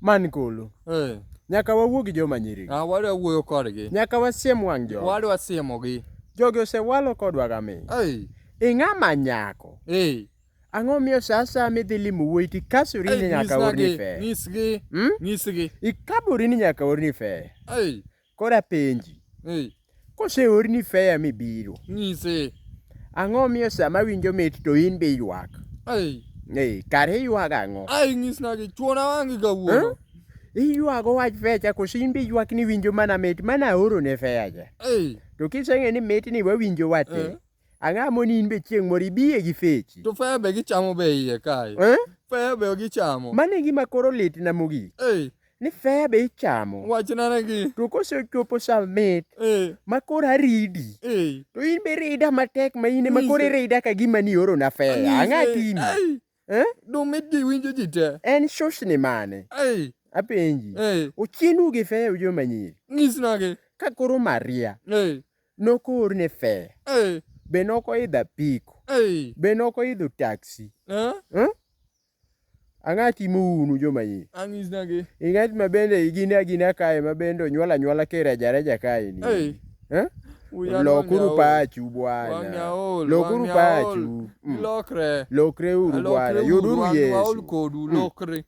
Man kolo. Eh. Nyaka wawuo gi joma nyiri. Ah, wadwa wuoyo kodgi. Nyaka wasiem wang' jogi. Wadwa siemogi. Jogi osewalo kodwa gaming. Ei. Ing'ama nyako. Ei. Ang'o miyo sa asaya midhi limo wuoyi to ikasori ni nyaka orni fare? Nyisgi. Hmm? Nyisgi. Ikabori ni nyaka orni fare. Ei. Koro apenji. Ei. Koseorni fare mibiro. Nyise. Ang'o miyo sama winjo mit to in be ywak? Ei. Ei, kare iywago ang'o? Ei, nyisnagi. Chuona wang'i kawuono. Iywago wach fare cha koso in be ywak ni winjo mana mit mana aorone fare cha. Ei. To kiseng'e ni mitni wawinjo wate. Eh. Ang'o moni in be chieng' moro ibiye gi fechi? To fare be gichamo be iye kae. Eh? Fare be gichamo. Mano e gima koro litna mogik. Ei. Ni fare be ichamo. Wachna negi. To kosechopo sa mit Ei. ma koro aridi. Ei. To in be irida matek ma in ema koro Nyise. irida ka gima niorona fare. Ang'o Nyise. atimi? Ei. Eh? Dong mit ji winjo ji te. En sosni mane? Ei. Apenji. Ei. Ochienu gi fare joma nyiri. Nyisnagi. Ka koro Maria Ei. nokoorne fare. Ei. Be nokoidho apiko. Ei. Be nokoidho taxi. Eh? Eh? Ang'o timo unu joma nyiri? Anyisnagi. Ing'at ma bende igine agina kae ma bende onyuol anyuola kireja reja kae ni. Ei. Eh? Wiya Lokuru wang'a ol. pachu Wang'a bwana. ol. Lokuru wang'a ol. pachu. Lokre. Lokreuru bwana. Lokre Yuduru uru, wang'a ol Yesu. kodu, lokre.